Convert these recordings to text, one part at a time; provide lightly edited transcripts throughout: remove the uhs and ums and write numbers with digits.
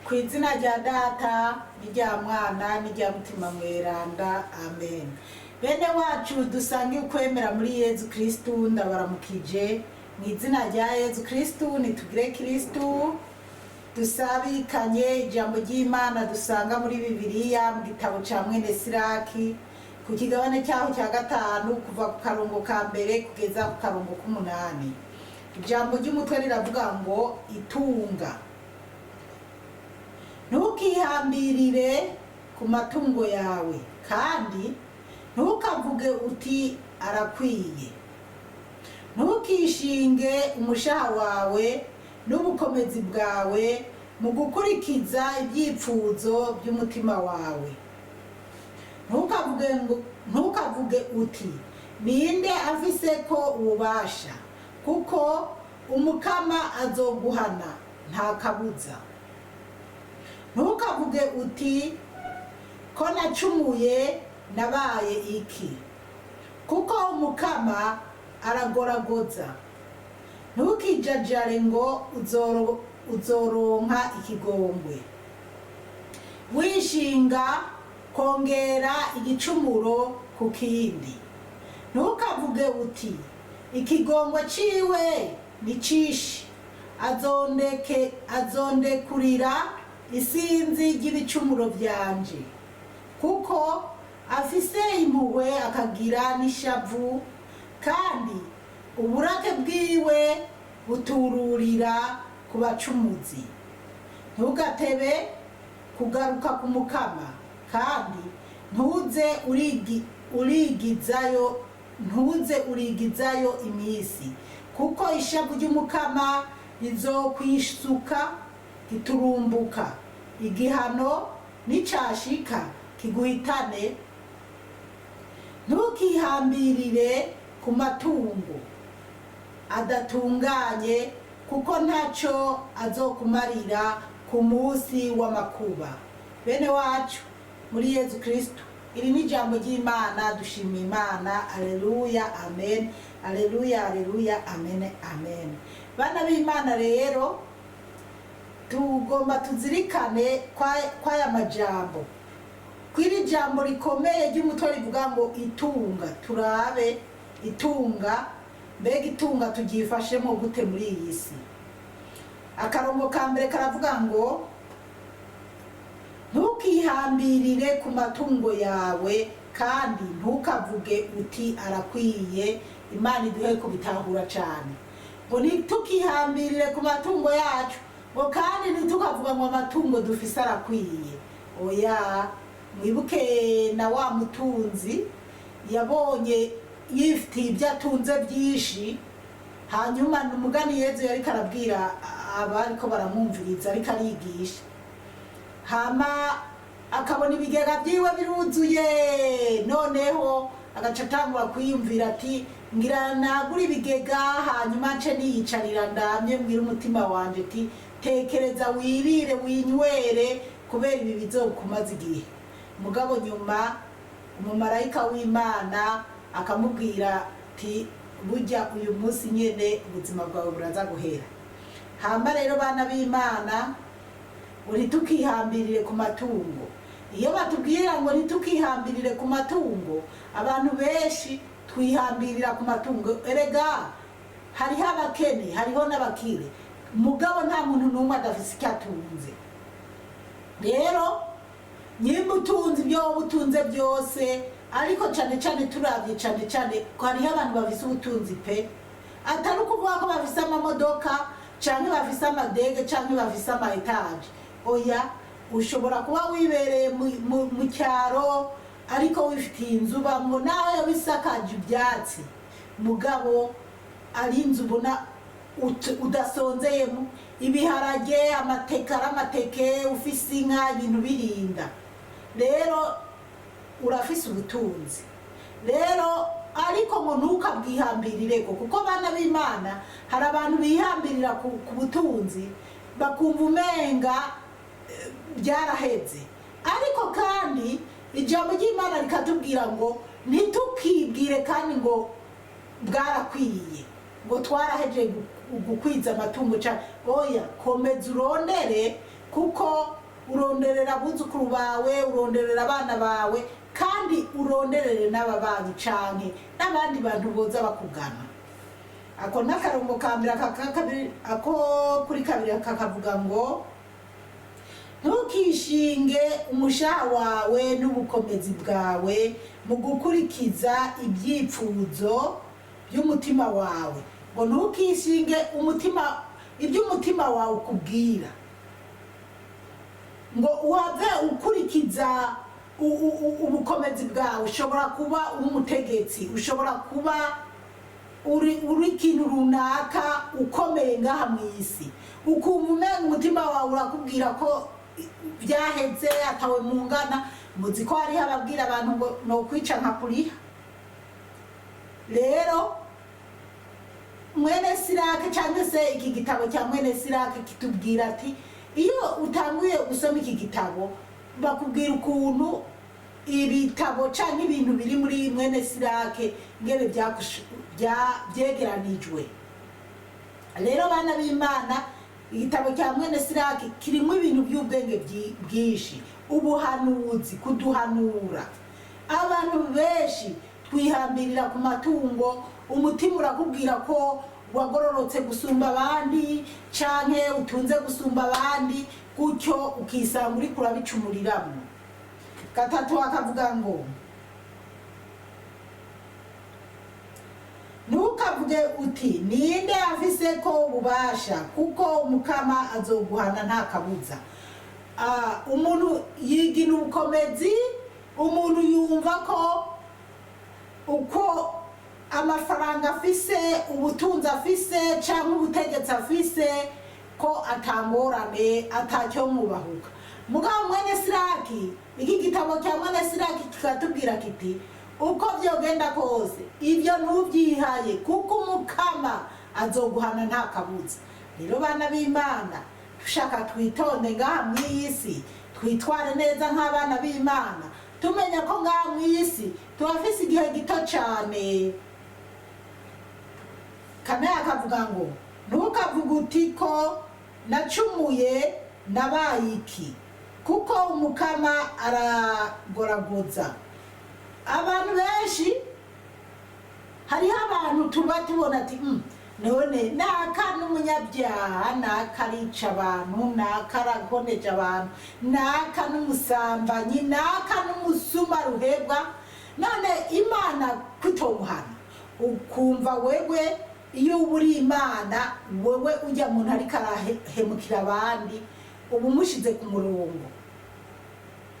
Ku izina rya Data n'irya Mwana n'irya Mutima Mweranda, amen. Bene wacu dusange ukwemera muri Yezu Kristu, ndabaramukije mu izina rya Yezu Kristu. Nitugire Kristu. Dusabikanye ijambo ry'Imana dusanga muri Bibiliya mu gitabo ca mwene Siraki, ku kigabane cyaho cya gatanu, kuva ku karongo ka mbere kugeza ku karongo k'umunani. Ijambo ry'umutwe riravuga ngo itunga. Ntukihambirire ku matungo yawe, kandi ntukavuge uti arakwiye. Ntukishinge umushaha wawe n'ubukomezi bwawe mu gukurikiza ibyipfuzo by'umutima wawe. Ntukavuge ngo, ntukavuge uti ninde afise ko ububasha, kuko Umukama azoguhana nta kabuza. Ntukavuge uti ko nacumuye nabaye iki, kuko Umukama aragoragoza. Ntukijajare ngo uzoronka ikigongwe, wishinga kongera igicumuro ku kindi. Ntukavuge uti ikigongwe ciwe ni cishi, azondeke azondekurira isinzi ry'ibicumuro vyanje, kuko afise impuhwe akagira n'ishavu, kandi uburake bwiwe butururira ku bacumuzi. Ntugatebe kugaruka ku Mukama, kandi ntuze urigizayo, ntuze urigizayo iminsi, kuko ishavu ry'Umukama rizokwisuka giturumbuka, igihano nicashika kiguhitane. Ntukihambirire ku matungo adatunganye, kuko ntacyo azokumarira ku munsi w'amakuba. Bene wacu muri Yezu Kristu, iri ni ijambo ry'Imana. Dushima Imana. Aleluya, amen. Aleluya, aleluya, amen, amen. Bana b'Imana, rero tugomba tuzirikane kw'aya majambo, kw'iri jambo rikomeye ry'umutwe rivuga ngo itunga. Turabe itunga, mbega itunga turyifashemo gute muri iyi si? Akarongo ka mbere karavuga ngo ntukihambirire ku matungo yawe, kandi ntukavuge uti arakwiye. Imana iduhe kubitahura cyane, ngo ntitukihambirire ku matungo yacu, ngo kandi ntitukavuga ngo amatungo dufise arakwiye. Oya, mwibuke na wa mutunzi yabonye yifitiye ibyo atunze byinshi. Hanyuma ni umugani Yezu yariko arabwira abariko baramwumviriza, ariko arigisha, hama akabona ibigega byiwe biruzuye, noneho agaca atangura kwiyumvira ati ngira nagura ibigega, hanyuma nce niyicarira ndamye, mbwira umutima wanje ati tekereza wirire winywere, kubera ibi bizokumaza igihe. Mugabo nyuma umumarayika w'Imana akamubwira ati burya uyu munsi nyene ubuzima bwawe buraza guhera. Hamba rero, bana b'Imana, ngo ntitukihambirire ku matungo. Iyo batubwira ngo ntitukihambirire ku matungo, abantu benshi twihambirira ku matungo. Erega hariho abakene, hariho n'abakire, mugabo nta muntu n'umwe adafise icyo atunze. Rero nyimba utunze ibyo wowe utunze byose, ariko cane cane turavye cane cane ko hariho abantu bafise ubutunzi pe, atari ukuvuga ko bafise amamodoka canke bafise amadege canke bafise ama etaje. Oya, ushobora kuba wibereye mu cyaro, ariko wifitiye inzu ubamwo, naho yoba isakaje ibyatsi, mugabo ari inzu ubona udasonzeyemo ibiharage, amateke ari amateke, ufise inka, ibintu birinda. Rero urafise ubutunzi rero, ariko ngo ntukabwihambirireko, kuko bana b'Imana, hari abantu bihambirira ku butunzi, bakumva umenga byaraheze. Ariko kandi ijambo ry'Imana rikatubwira ngo ntitukibwire kandi ngo bwarakwiye, ngo twaraheje gukwiza amatungo cyane. Oya, komeza urondere, kuko Uronderera abuzukuru bawe, uronderera abana bawe, kandi uronderere n'ababanyi canke n'abandi bantu boza bakugana. Ako n'akarongo ka mbere. Aka kabiri, ako kuri kabiri kakavuga ngo: "Ntukishinge umushaha wawe n'ubukomezi bwawe mu gukurikiza ibyifuzo by'umutima wawe." Ngo ntukishinge umutima, ibyo umutima wawe ukubwira, ngo uhave ukurikiza ubukomezi bwawe. Ushobora kuba uri umutegetsi, ushobora kuba uri ikintu runaka ukomeye ngaha mu isi, ukumva umenga umutima wawe urakubwira ko byaheze, atawe mungana. Muzi ko hariho ababwira abantu ngo nokwica nkakuriha. Rero Mwene Sirake, cyangwa se iki gitabo cya Mwene Sirake, kitubwira ati iyo utanguye gusoma iki gitabo, bakubwira ukuntu ibitabo cyangwa ibintu biri muri Mwene Sirake ngene byegeranijwe. Rero bana b'Imana, igitabo cya Mwene Sirake kirimo ibintu by'ubwenge bwinshi, ubuhanuzi, kuduhanura. Abantu benshi twihambirira ku matungo. Umutima urakubwira ko wagororotse gusumba abandi canke utunze gusumba abandi, gutyo ukisanga uriko urabicumuriramwo. Gatatu akavuga ngo: "Ntukavuge uti: 'Ninde afise ko ububasha?' Kuko Umukama azoguhana nta kabuza." Umuntu yigina ubukomezi, umuntu yumva ko uko amafaranga afise, ubutunzi afise cyangwa ubutegetsi afise, ko atangorane, atacyo mwubahuka. Mugabo Mwene Siraki, iki gitabo cya Mwene Siraki kikatubwira kiti: uko byogenda kose, ibyo ntubyihaye, kuko Umukama azoguhana nta kabuza. Rero bana b'Imana, dushaka twitonde ngaha mu iyi si, twitware neza nk'abana b'Imana, tumenya ko ngaha mu iyi si tubafise igihe gito cyane. Kane akavuga ngo: "Ntukavuge uti ko nacumuye, nabaye iki? Kuko Umukama aragoragoza." Abantu benshi, hariho abantu tuba tubona ati: None naka n'umunyabyaha, naka arica abantu, naka aragoneje abantu, naka n'umusambanyi, naka n'umusuma ruhebwa, none Imana kutomuhana?" Ukumva wewe iyo uba uri Imana, wewe ujya muntu ariko arahemukira abandi, uba umushize ku murongo.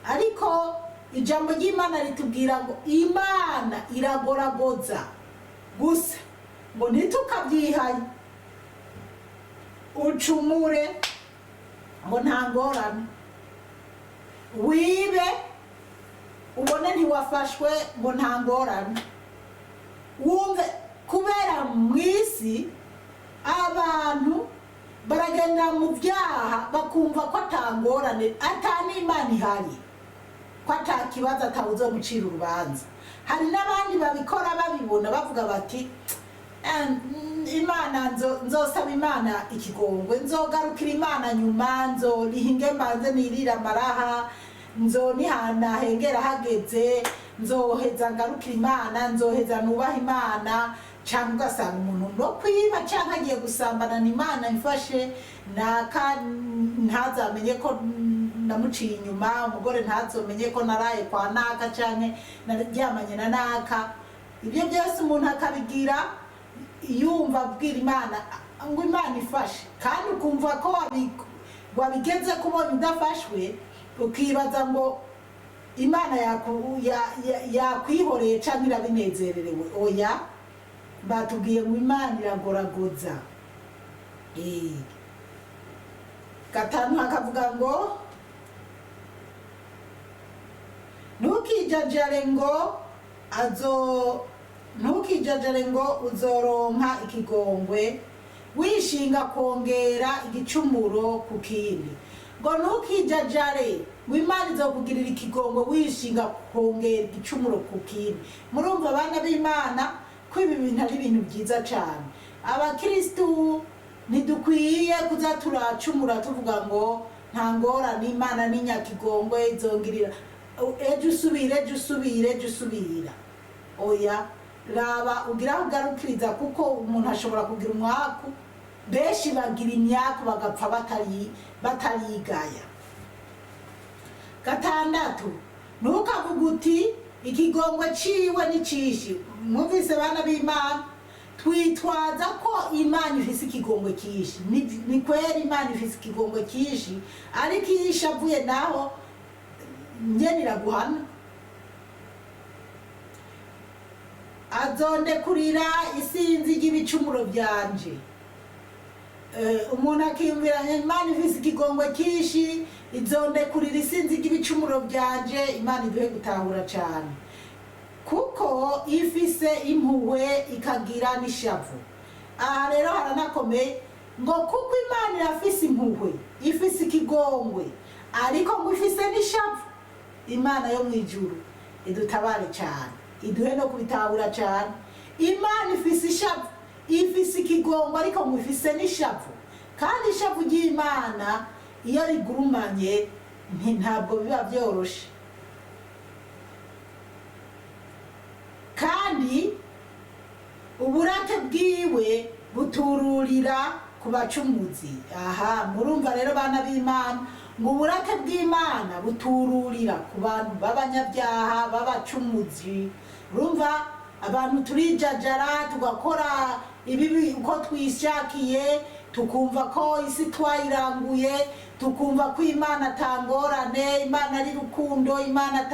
Ariko ijambo ry'Imana ritubwira ngo Imana iragoragoza gusa, ngo ntitukabyihaye. Ucumure, ngo nta ngorane. Wibe, ubone ntiwafashwe, ngo nta ngorane. Wumve, kubera mu isi abantu baragenda mu byaha, bakumva ko atangorane, ata n'Imana ihari, ko ata kibazo, atawuzomucira urubanza. Hari n'abandi babikora babibona, bavuga bati: "Imana, nzosaba Imana ikigongwe, nzogarukira Imana nyuma, nzorihinge mbanze nirire amaraha, nzonihana hengera hageze, nzoheza ngarukira Imana, nzoheza nubaha Imana." Cyangwa ugasanga umuntu no kwiba cyangwa agiye gusambana, na Imana imfashe, naka ntazamenye ko namuciye inyuma, umugore ntazomenye ko naraye kwa naka cyangwa naryamanye na naka. Ibyo byose umuntu akabigira yumva abwira Imana ngo Imana ifashe, kandi ukumva ko wabigeze kubonye udafashwe, ukibaza ngo Imana yakwihoreye cyangwa irabinezererewe. Oya, batubwiye ngo Imana iragoragoza. Gatanu hakavuga ngo: "Ntukijajare ngo azo ntukijajare ngo uzoronka ikigongwe, wishinga kongera igicumuro ku kindi." Ngo ntukijajare ngo Imana izokugirira ikigongwe wishinga kongera igicumuro ku kindi. Murumva abana b'Imana ko ibi bintu ari ibintu byiza cyane. Abakirisitu ntidukwiye kuza turacumura tuvuga ngo Nta ngorane, Imana ni nyakigongwe, izongirira ejo usubira, ejo usubira, ejo usubira. Oya, raba ugira aho ugarukiriza, kuko umuntu ashobora kugira umwaku. Benshi bagira imyaku bagapfa batarigaya. Gatandatu, ntukavuge uti ikigongwe ciwe ni cishi. Mwumvise, bana b'Imana, twitwaza ko Imana ifise ikigongwe kishi. Ni kweri, Imana ifise ikigongwe kishi, ariko iyo ishavuye naho nyene iraguhana. Azondekurira isinzi ry'ibicumuro byanje. Umuntu akiyumvira Imana ifise ikigongwe kishi, izondekurira isinzi ry'ibicumuro byanje. Imana iduhe gutahura cane, kuko ifise impuhwe ikagira n'ishavu. Aha rero haranakomeye, ngo kuko Imana irafise impuhwe, ifise ikigongwe, ariko ngo ifise n'ishavu. Imana yo mu ijuru idutabare cyane, iduhe no kubitahura cyane. Imana ifise ishavu, ifise ikigongwe, ariko ngo ifise n'ishavu. Kandi ishavu ry'Imana iyo rigurumanye ntabwo biba byoroshe. Kandi uburake bwiwe butururira ku bacumuzi. Aha murumva rero, bana b'Imana, ngo uburake bw'Imana butururira ku bantu b'abanyabyaha, b'abacumuzi. Urumva, abantu turijajara, tugakora ibibi uko twishakiye, tukumva ko isi twayiranguye, tukumva ko Imana atangorane, Imana ari rukundo, Imana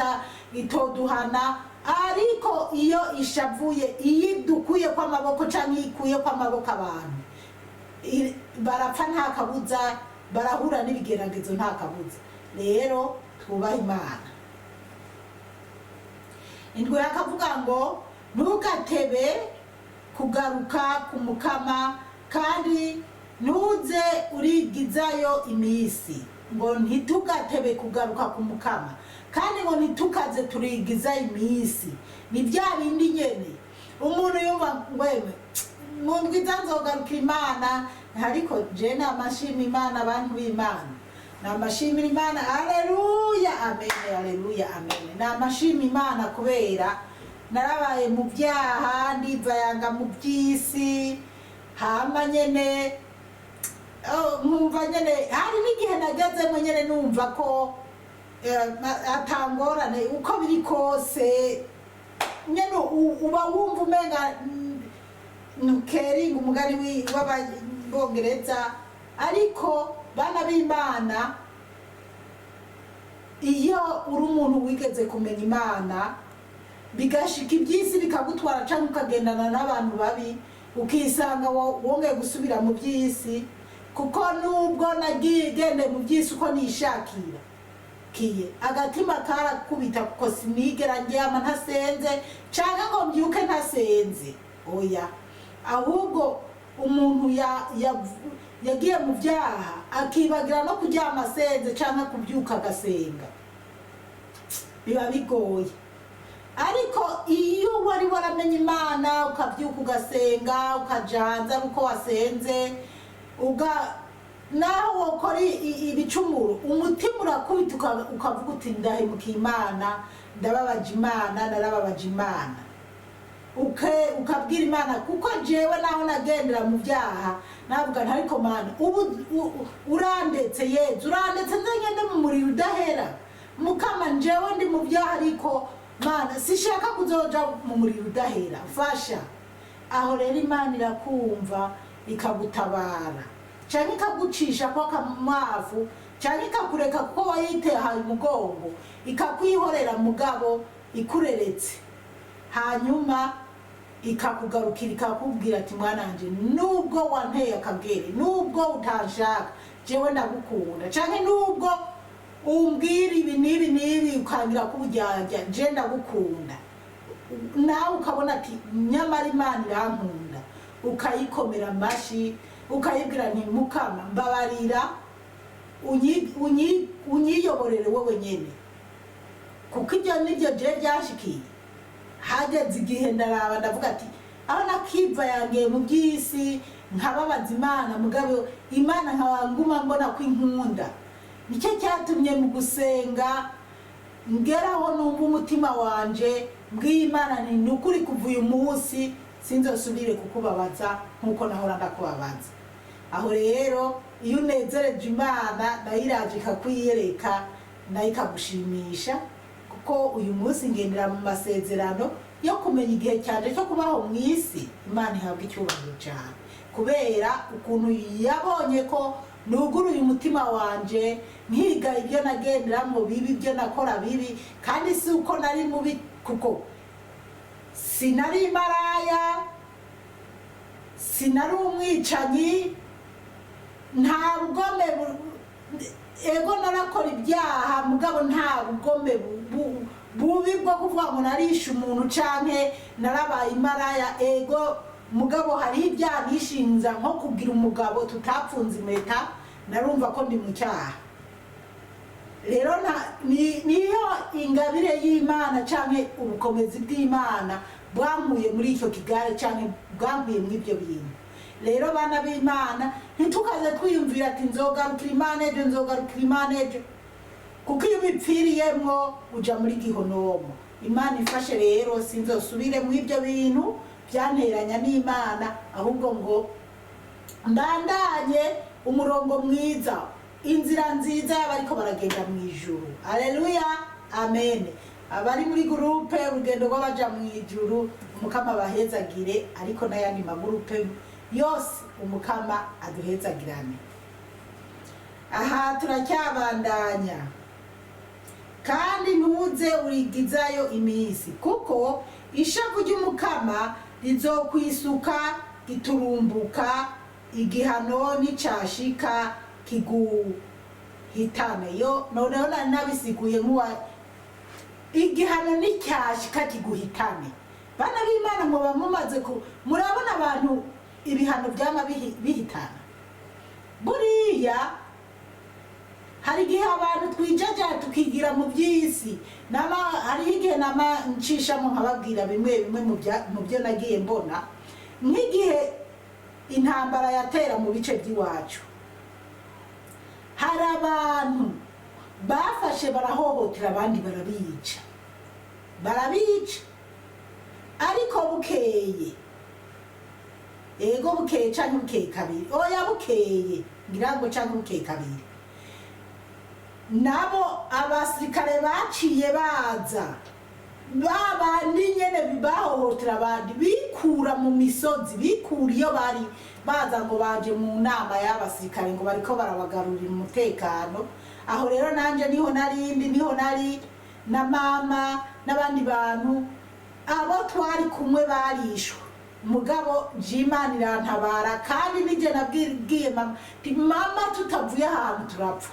itoduhana. Ariko iyo ishavuye, iyo idukuye kw'amaboko cyangwa iyo ikuye kw'amaboko abantu, barapfa nta kabuza, barahura n'ibigeragezo nta kabuza. Rero twubahe Imana. Indwi, yakavuga ngo ntugatebe kugaruka ku Mukama, kandi ntuze urigizayo iminsi. Ngo ntitugatebe kugaruka ku Mukama, kandi ngo ntitukaze turigiza iminsi. Ni bya bindi nyene umuntu yumva ngweme mu ndwi nzogarukira Imana. Ariko je namashima Imana, abantu b'Imana, namashimira Imana. Aleluya, amen, aleluya, amen. Namashima Imana kubera narabaye mu byaha, ndivayanga mu by'isi, hama nyene, oh, nkumva nyene hari n'igihe nagezemo nyene numva ko atangorane, uko biri kose nyene uba wumva umenga ntukeringa umugani w'Abongereza. Ariko bana b'Imana, iyo uri umuntu wigeze kumenya Imana, bigashika iby'isi bikagutwara cyangwa ukagendana n'abantu babi, ukisanga wongeye gusubira mu by'isi, kuko nubwo nagiye gende mu by'isi uko nishakira kiye, agatima karakubita, kuko sinigera ndyama ntasenze cyangwa ngo mbyuke ntasenze. Oya, ahubwo umuntu yagiye mu byaha akibagira no kuryama asenze cyangwa kubyuka agasenga, biba bigoye. Ariko iyo wari waramenye Imana, ukabyuka ugasenga, ukajanza uko wasenze, uga naho wokora ibicumuro, umutima urakubita, ukavuga uti ndahemukiye Imana, ndababaje Imana, narababaje Imana. Ukabwira Imana, kuko jewe naho nagendera mu byaha navuga nti ariko Mana, ubu urandetse, Yezu, urandetse nze ngende mu muriro udahera? Mukama, njewe ndi mu byaha, ariko Mana sishaka kuzoja mu muriro udahera, fasha. Aho rero Imana irakumva, ikagutabara cyangwa ikagucisha kwa kamwavu, cyangwa ikakureka kuko wayitehaye umugongo, ikakwihorera mugabo ikureretse, hanyuma ikakugarukira, ikakubwira ati mwana wanje, nubwo wanteye akagere, nubwo utanshaka, jewe ndagukunda, canke nubwo umbwira ibi n'ibi n'ibi, ukangira kuburyarya, je ndagukunda. Nawe ukabona ati nyamara Imana irankunda, ukayikomera amashi, ukayibwira nti Mukama, mbabarira, unyiyoborere wowe nyene. Kuko ibyo nibyo je byashikiye. Hageze igihe ndaraba, ndavuga ati aho nakiva yangiye mu by'isi, nkababaza Imana, mugabo Imana nkaba nguma mbona ko inkunda. Nicyo cyatumye mu gusenga ngeraho numva umutima wanje mbwiye Imana nti ni ukuri, kuva uyu munsi sinzosubire kukubabaza nk'uko nahora ndakubabaza. Aho rero iyo unezereje Imana, nayo iraje ikakwiyereka, nayo ikagushimisha, kuko uyu munsi ngendera mu masezerano yo kumenya igihe cyanje cyo kubaho mu isi. Imana ihabwa icyubahiro cyane kubera ukuntu yabonye ko nuguruye umutima wanje, nkiga ibyo nagenderamo bibi, ibyo nakora bibi. Kandi si uko nari mubi, kuko sinari maraya, sinari umwicanyi, nta bugome. Ego, narakora ibyaha, mugabo nta bugome bubi bwo kuvuga ngo narishe umuntu canke narabaye imaraya. Ego, mugabo hariho ibyaha nishinza, nko kugira umugabo tutapfunze impeta, narumva ko ndi mu cyaha. Rero niyo ingabire y'Imana canke ubukomezi bw'Imana bwankuye muri icyo kigare canke bwankuye muri ibyo bintu. Rero bana b'Imana, ntitukaze twiyumvira ati nzogarukira Imana ejo, nzogarukira Imana ejo, kuko iyo ubipfiriyemwo uja muri gihonomo. Imana ifashe rero sinzosubire mu ibyo bintu byanteranya n'Imana, ahubwo ngo ndandanye umurongo mwiza, inzira nziza y'abariko baragenda mu ijuru. Aleluya, amen. Abari muri groupe Urugendo rw'abaja mu ijuru, Umukama abahezagire, ariko n'ayandi magurupe yose Umukama aduhezagirane. Aha turacyabandanya. Kandi ntuze urigizayo iminsi, kuko ishavu ry'Umukama rizokwisuka giturumbuka, igihano nicashika kiguhitane. Yo noneho nari nabisiguye nk'uwa igihano nicyashika kiguhitane. Bana b'Imana, muba mumaze ku murabona abantu ibihano byama bihitana. Buriya hari igihe abantu twijaja tukigira mu by'isi. Nama hariho igihe nama ncishamo nkababwira bimwe bimwe mu byo nagiye mbona, nk'igihe intambara yatera mu bice by'iwacu, hari abantu bafashe barahohotera abandi, barabica, barabica. Ariko bukeye, ego bukeye canke bukeye kabiri, oya bukeye ngira ngo canke bukeye kabiri, nabo abasirikare baciye baza, babandi nyene bahohotera abandi, bikura mu misozi, bikura iyo bari, baza ngo baje mu nama y'abasirikare, ngo bariko barabagarurira umutekano. Aho rero nanje niho narindi, niho nari na mama n'abandi bantu, abo twari kumwe barishwe. Mugabo Imana irantabara, kandi nije nabwiye mama nti mama, tutavuye ahantu turapfa.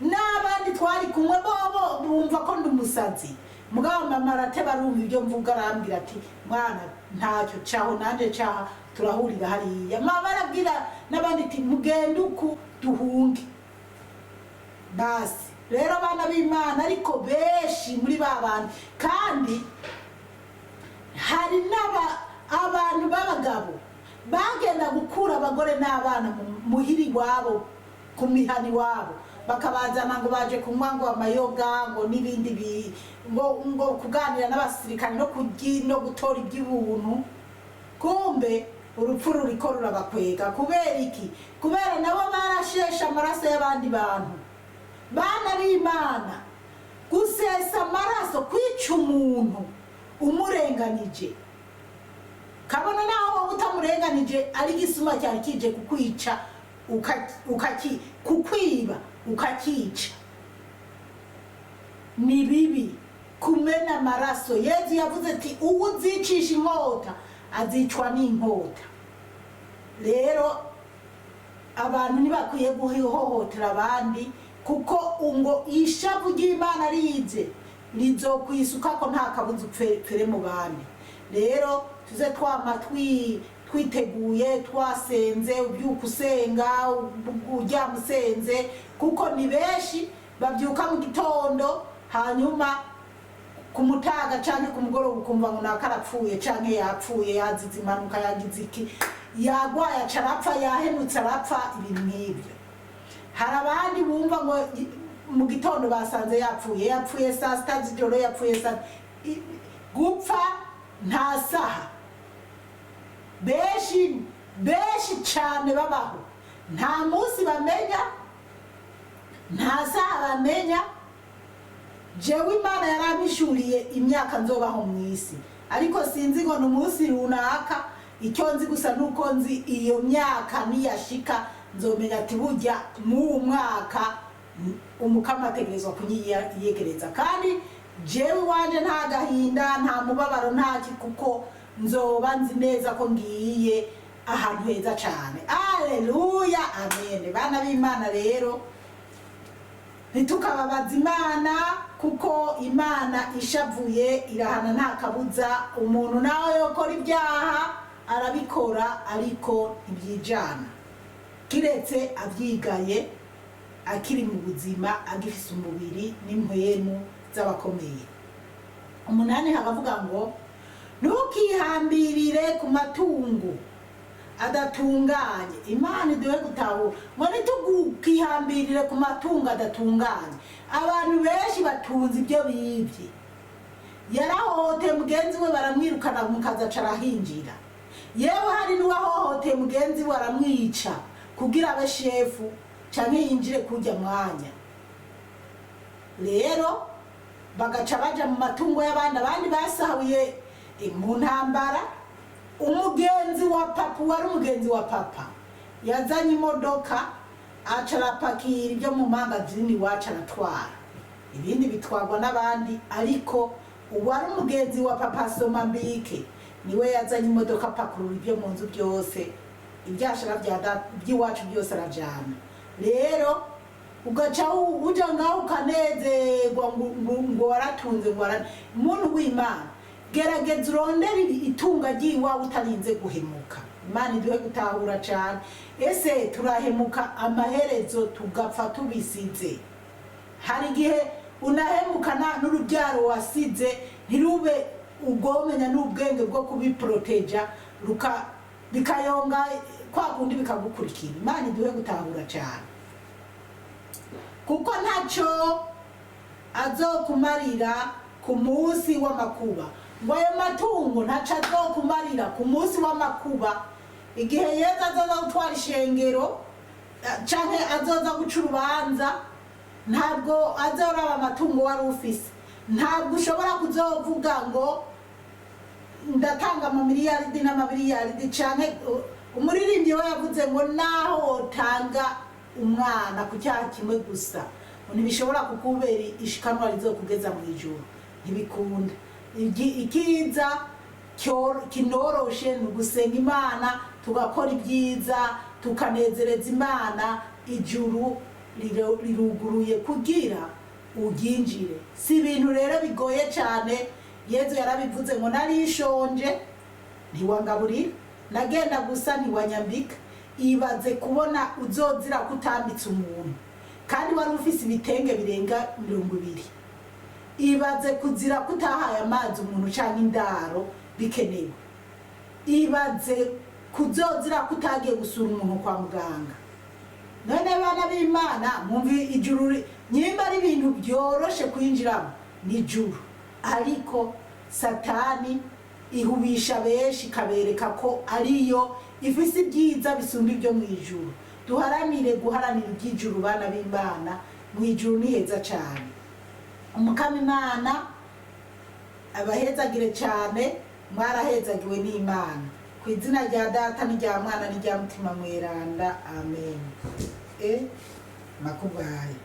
N'abandi twari kumwe bobo bumva ko ndi umusazi, mugabo mama arateba arumva ibyo mvuga, arambwira ati mwana, ntacyo, caho nanje caha, turahurira hariya. Mama arabwira n'abandi ati mugende uku duhunge. Basi rero bana b'Imana, ariko benshi muri ba bantu, kandi hari n'aba abantu b'abagabo bagenda gukura abagore n'abana muhira iwabo, ku mihana iwabo, bakabazana ngo baje kunywa ngo amayoga, ngo n'ibindi ngo kuganira n'abasirikare, no kurya no gutora iby'ubuntu. Kumbe urupfu ruriko rurabakwega. Kubera iki? Kubera nabo barasheshe amaraso y'abandi bantu. Bana b'Imana, gusesa amaraso, kwica umuntu umurenganije, kabona naho wowe utamurenganije, ari igisuma cyari kije kukwica, kukwiba ukakica, ni bibi kumena amaraso. Yezu yavuze ati uwo uzicisha inkota azicwa n'inkota. Rero abantu ntibakwiye guhohotera abandi, kuko ngo ishavu ry'Imana rize rizokwisuka ko nta kabuza upfere mu bandi. Rero tuze twama twiteguye, twasenze, ubyuka usenga, uryama usenze, kuko ni benshi babyuka mu gitondo, hanyuma ku mutaga canke ku mugoroba ukumva ngo naka arapfuye canke yapfuye, yazize impanuka, yagize iki, yagwaye aca arapfa, yahenutse arapfa, ibintu nk'ibyo. Hari abandi bumva ngo mu gitondo basanze yapfuye, yapfuye saa 6 z'ijoro, yapfuye saa gupfa nta saha. Benshi benshi cyane babaho nta munsi bamenya, nta saha bamenya. Jewe Imana yarampishuriye imyaka nzobaho mu isi, ariko sinzi ngo ni umunsi runaka. Icyo nzi gusa ni uko nzi iyo myaka niyashika nzomenya ati burya mw'uwu mwaka umukama ategerezwa kunyiyegereza. Kandi jewe iwanje nta gahinda, nta mubabaro, ntaki, kuko nzoba nzi neza ko ngiye ahantu heza cyane. Aleluya, amen. Bana b'Imana rero, ntitukababaza Imana, kuko Imana ishavuye irahana nta kabuza. Umuntu nawe yokora ibyaha arabikora, ariko ntibyijana, kiretse abyigaye akiri mu buzima, agifise umubiri n'impwemu z'abakomeye. 8 hakavuga ngo ntukihambirire ku matungo adatunganye. Imana iduhe gutahura ngo ntitukihambirire ku matungo adatunganye. Abantu benshi batunze ibyo bibye. Yarahohoteye mugenzi we baramwirukana mu kazi, aca arahinjira. Yewe, hari n'uwahohoteye mugenzi we aramwica kugira abe shefu canke yinjire kurya mwanya. Rero bagaca baja mu matungo y'abandi, abandi basahuye mu ntambara. Umugenzi wa papa, wari umugenzi wa papa, yazanye imodoka aca arapakira ibyo mu mangazini iwacu aratwara, ibindi bitwarwa n'abandi. Ariko uwari umugenzi wa papa Somambike niwe yazanye imodoka apakurura ibyo mu nzu byose, ibyashara by'iwacu byose arajana. Rero ugaca uja ngaho ukanezerwa ngo waratunze, ngo muntu w'Imana, gerageza urondere itunga ry'iwawe utarinze guhemuka. Imana iduhe gutahura cyane. Ese turahemuka amaherezo tugapfa tubisize. Hari igihe unahemuka n'urubyaro wasize ntirube ubwomenya n'ubwenge bwo kubiporoteja, bikayonga kwa kundi bikagukurikira. Imana iduhe gutahura cyane, kuko ntacyo azokumarira ku munsi w'amakuba. Ngo ayo matungo ntacyo azokumarira ku munsi w'amakuba, igihe Yezu azoza gutwara ishengero canke azoza guca urubanza. Ntabwo azoraba amatungo wari ufise. Ntabwo ushobora kuzovuga ngo ndatanga amamiliyaridi n'amamiliyaridi, canke umuririmbyi we yavuze ngo naho wotanga umwana ku cyaha kimwe gusa, ngo ntibishobora kukubera ishikanwa rizokugeza mu ijuru, ntibikunda. Ikiza kinoroshe ni ugusenga Imana, tugakora ibyiza, tukanezereza Imana. Ijuru riruguruye kugira uryinjire. Si ibintu rero bigoye cyane. Yezu yarabivuze ngo narishonje ntiwangaburira, nagenda gusa ntiwanyambika. Ibaze kubona uzozira kutambitse umuntu kandi wari ufise ibitenge birenga 20. Ibaze kuzira kutahaye amazi umuntu canke indaro bikenewe. Ibaze kuzozira kutagiye gusura umuntu kwa muganga. None bana b'Imana, mwumva ijuru nyimba ari ibintu byoroshe kwinjiramo ni ijuru, ariko Satani ihubisha benshi ikabereka ko ariyo ifise ibyiza bisumba ibyo mu ijuru. Duharanire guharanira iby'ijuru, bana b'Imana. Mu ijuru ni heza cyane. Umukama Imana abahezagire cyane. Mwarahezagiwe n'Imana. Ku izina rya Data n'irya Mwana n'irya Mutima Mweranda, amen. E makubaye.